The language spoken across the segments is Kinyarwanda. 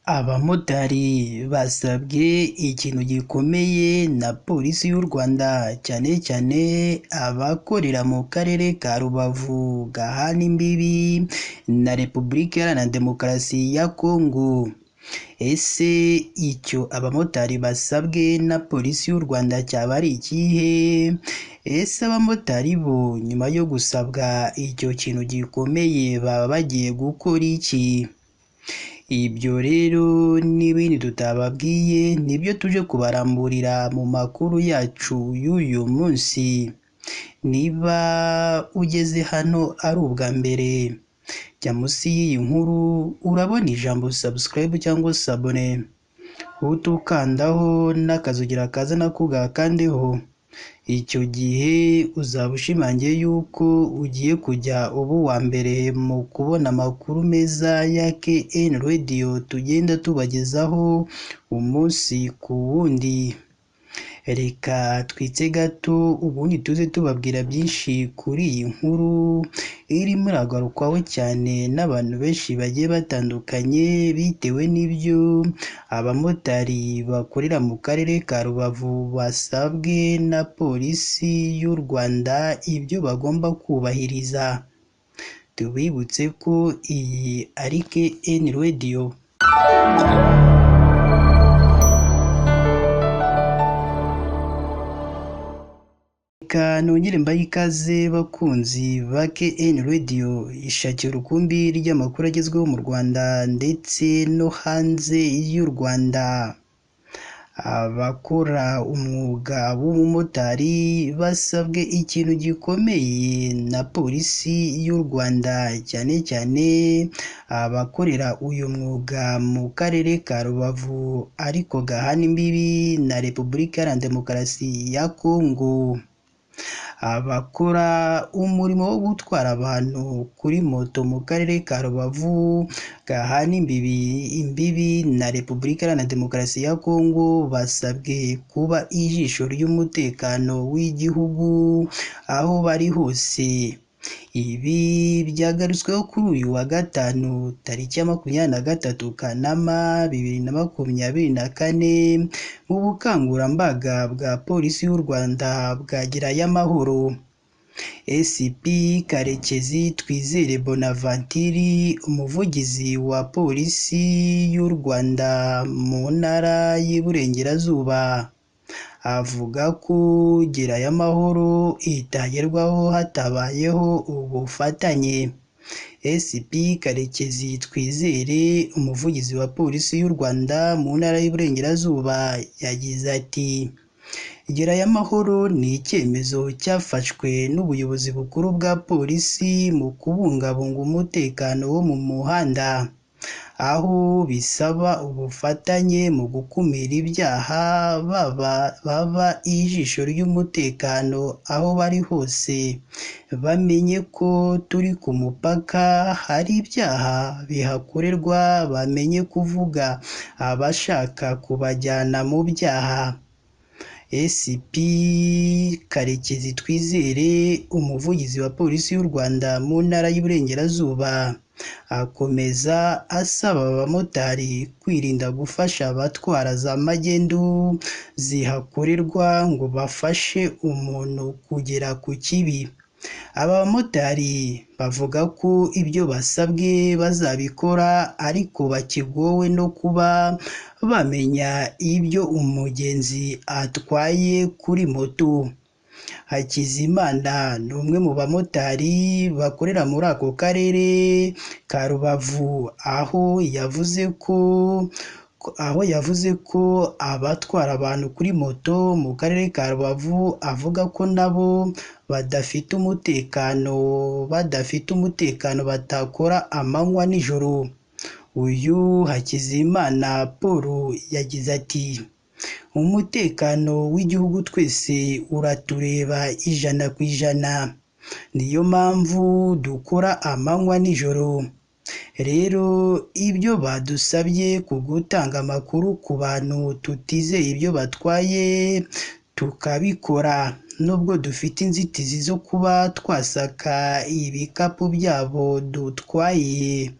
Abamotari basabwe ikintu gikomeye na Polisi y'u Rwanda, cyane cyane abakorera mu karere ka Rubavu gahana imbibi na Repubulika Iharanira Demokarasi ya Kongo. Ese icyo abamotari basabwe na Polisi y'u Rwanda cyaba ari ikihe? Ese abamotari bo nyuma yo gusabwa icyo kintu gikomeye baba bagiye gukora iki? Ibyo rero n'ibindi tutababwiye nibyo tuje kubaramburira mu makuru yacu y'uyu munsi. Niba ugeze hano ari ubwa mbere, jya munsi y'iyi nkuru urabona ijambo subscribe cyangwa s'abonner, uhite ukandaho n'akazogera kaza nako ugakandeho. Icyo gihe uzaba ushimangiye yuko ugiye kujya uba uwa mbere mu kubona amakuru meza ya KN Radio tugenda tubagezaho umunsi ku wundi. Reka twitse gato ubundi tuze tubabwira byinshi kuri iyi nkuru irimo iragarukwaho cyane n'abantu benshi bagiye batandukanye bitewe n'ibyo abamotari bakorera mu karere ka Rubavu basabwe na Polisi y'u Rwanda ibyo bagomba kubahiriza. Tubibutse ko iyi ari KN Radio. Reka nongere mbahe ikaze bakunzi ba KN Radio, ishakira urukumbi ry'amakuru agezweho mu Rwanda ndetse no hanze y'u Rwanda. Abakora umwuga w'ubumotari basabwe ikintu gikomeye na Polisi y'u Rwanda, cyane cyane abakorera uyu mwuga mu karere ka Rubavu ariko gahana imbibi na Repubulika Iharanira Demokarasi ya Kongo. Abakora umurimo wo gutwara abantu kuri moto mu karere ka Rubavu gahana imbibi na Repubulika Iharanira Demokarasi ya Kongo basabwe kuba ijisho ry'umutekano w'igihugu aho bari hose. Ibi byagarutsweho kuri uyu wa gatanu tariki ya 23 Kanama 2024 mu bukangurambaga bwa Polisi y'u Rwanda bwa Gerayo Amahoro. SP Karekezi Twizere Bonaventure, umuvugizi wa Polisi y'u Rwanda mu ntara y'Iburengerazuba, avuga ko Gerayo Amahoro itagerwaho hatabayeho ubufatanye. SP Karekezi Twizere, umuvugizi wa Polisi y'u Rwanda mu ntara y'Iburengerazuba, yagize ati: "Gerayo Amahoro ni icyemezo cyafashwe n'ubuyobozi bukuru bwa Polisi mu kubungabunga umutekano wo mu muhanda, aho bisaba ubufatanye mu gukumira ibyaha baba ijisho ry'umutekano aho bari hose, bamenye ko turi ku mupaka hari ibyaha bihakorerwa, bamenye kuvuga abashaka kubajyana mu byaha." SP Karekezi Twizere, umuvugizi wa Polisi y'u Rwanda mu ntara y'Iburengerazuba, akomeza asaba abamotari kwirinda gufasha abatwara za magendu zihakorerwa ngo bafashe umuntu kugera ku kibi. Aba bamotari bavuga ko ibyo basabwe bazabikora ariko bakigowe no kuba bamenya ibyo umugenzi atwaye kuri moto. Hakizimana ni umwe mu bamotari bakorera muri ako karere ka Rubavu, aho yavuze ko abatwara abantu kuri moto mu karere ka Rubavu avuga ko nabo badafite umutekano batakora amanywa n'ijoro. Uyu Hakizimana Paul yagize ati: "Umutekano w'igihugu twese uratureba 100%, niyo mpamvu dukora amanywa n'ijoro. Rero ibyo badusabye ku gutanga amakuru ku bantu tutizeye ibyo batwaye tukabikora, nubwo dufite inzitizi zo kuba twasaka ibikapu byabo dutwaye.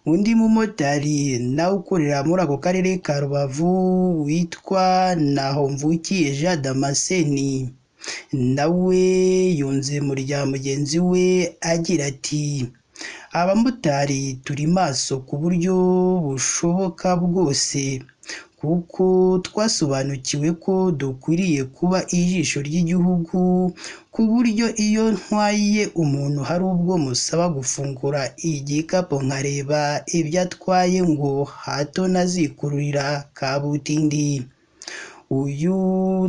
Undi mumotari nawe ukorera muri ako karere ka Rubavu witwa Nahomvukiye Jean Damascene nawe yunze mu rya mugenzi we agira ati abamotari turi maso ku buryo bushoboka bwose kuko twasobanukiwe ko dukwiriye kuba ijisho ry'igihugu, ku buryo iyo ntwaye umuntu hari ubwo musaba gufungura igikapu nkareba ibyo atwaye ngo hato ntazikururira kabutindi. Uyu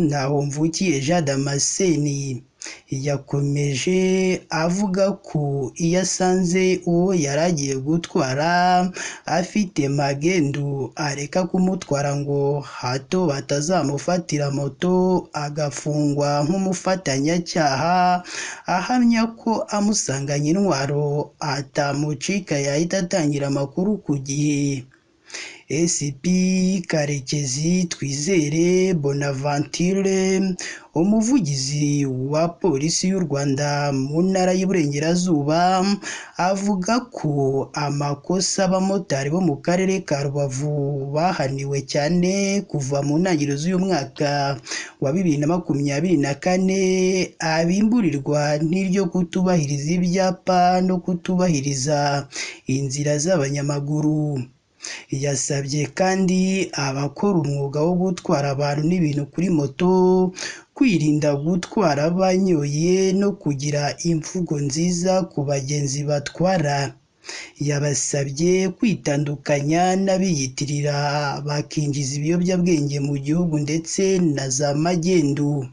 Ntahomvukiye Jean Damascene yakomeje avuga ko iyo asanze uwo yari agiye gutwara afite magendu areka kumutwara ngo hato batazamufatira moto agafungwa nk'umufatanyacyaha, ahamya ko amusanganye intwaro atamucika yahita atangira amakuru ku gihe. SP Karekezi Twizere Bonaventure, umuvugizi wa polisi y'u Rwanda mu ntara y'Iburengerazuba, avuga ko amakosa abamotari bo mu karere ka Rubavu bahaniwe cyane kuva mu ntangiriro z'uyu mwaka wa 2024 abimburirwa n'iryo kutubahiriza ibyapa no kutubahiriza inzira z'abanyamaguru. Yasabye kandi abakora umwuga wo gutwara abantu n'ibintu kuri moto kwirinda gutwara banyoye no kugira imvugo nziza ku bagenzi batwara. Yabasabye kwitandukanya n'abiyitirira bakinjiza ibiyobyabwenge mu gihugu ndetse na za magendu.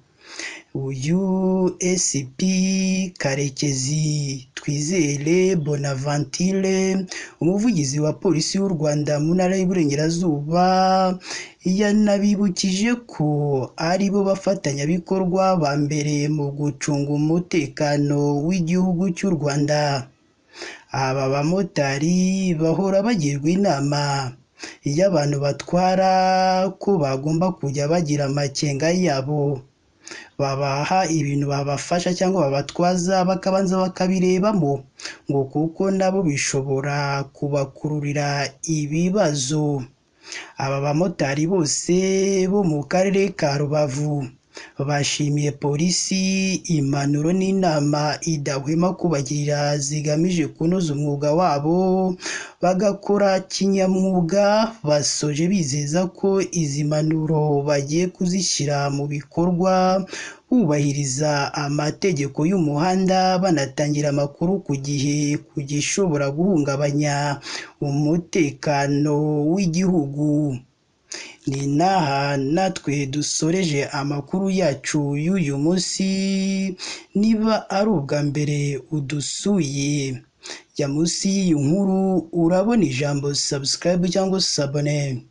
Uyu SP Karekezi Twizere Bonaventure, umuvugizi wa polisi y'u Rwanda mu ntara y'Iburengerazuba, yanabibukije ko ari bo bafatanyabikorwa ba mbere mu gucunga umutekano w'igihugu cy'u Rwanda. Aba bamotari bahora bagirwa inama y'abantu batwara ko bagomba kujya bagira amakenga yabo, babaha ibintu babafasha cyangwa babatwaza bakabanza bakabirebamo ngo kuko nabo bishobora kubakururira ibibazo. Aba bamotari bose bo mu karere ka Rubavu bashimiye polisi impanuro n'inama idahwema kubagirira zigamije kunoza umwuga wabo bagakora kinyamwuga. Basoje bizeza ko izi mpanuro bagiye kuzishyira mu bikorwa bubahiriza amategeko y'umuhanda, banatangira amakuru ku gihe ku gishobora guhungabanya umutekano w'igihugu. Ni n'aha natwe dusoreje amakuru yacu y'uyu munsi. Niba ari ubwa mbere udusuye, jya munsi y'iyi nkuru urabona ijambo subscribe cyangwa sabone,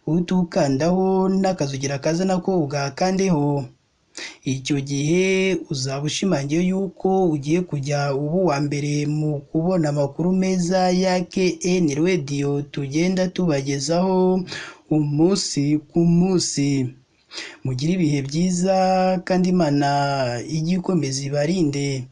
utukandaho n'akazugira kaza nako ugakandeho. Icyo gihe uzaba ushimangiye yuko ugiye kujya uba uwa mbere mu kubona amakuru meza ya KN Radio tugenda tubagezaho umunsi ku munsi. Mugire ibihe byiza kandi Imana ijye ikomeza ibarinde.